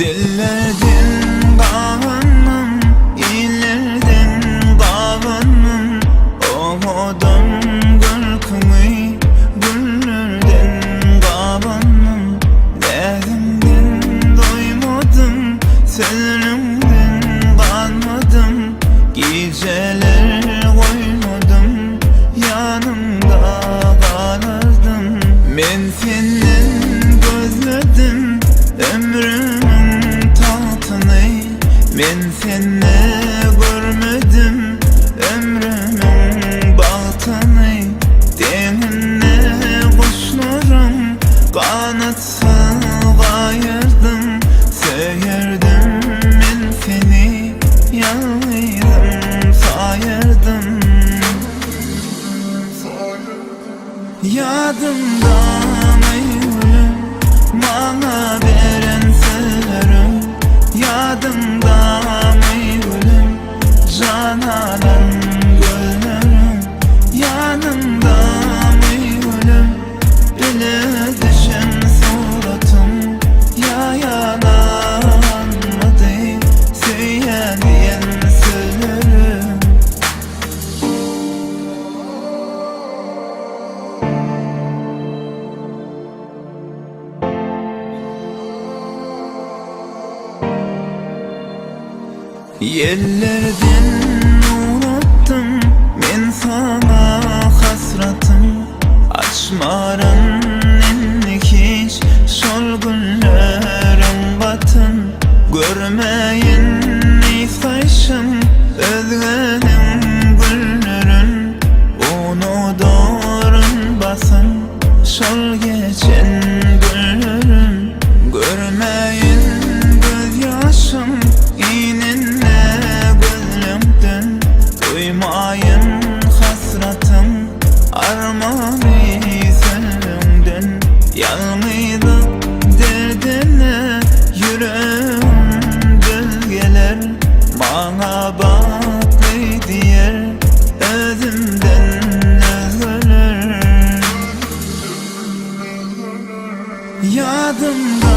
Dillerden gabanmam, illerden gabanmam Owadan görküňi güllerden gabanmam Näziňden doýmadym, sözlüňden ganmadym Gijeler goýmadym, ýanyňda galardym Men senden gözledim ömrümiň tagtyny Men sende görmedim ömrümiň bagtyny Deňinde guşlaryň ganatsyz gaýyrdym Söýerdim men seni ýalňyzym saýardym. Ýadyňdamy gülüm, maňa beren sözleriň? Ýadyňdamy gülüm, jan alan gözleriň? Ýanyňdamy gülüm, bile düşen suratyň? Ýa ýalanmydy söýýän diýen sözleriň? Ýellerden ugratdym men saňa hasratym Açmaryn indi hiç şol günleriň gatyn Görmäýin ysgaýşyn özgäniň güllerin Unudaryn basym şol geçen günlerim Görmäýin gözýaşyň inende gözleňden Duýmaýyn hasratyň armany sözüňden Ýalňyzlyk derdine ýüregim döz geler Maňa bagtly diýer özümden özgeler. Ýadymda.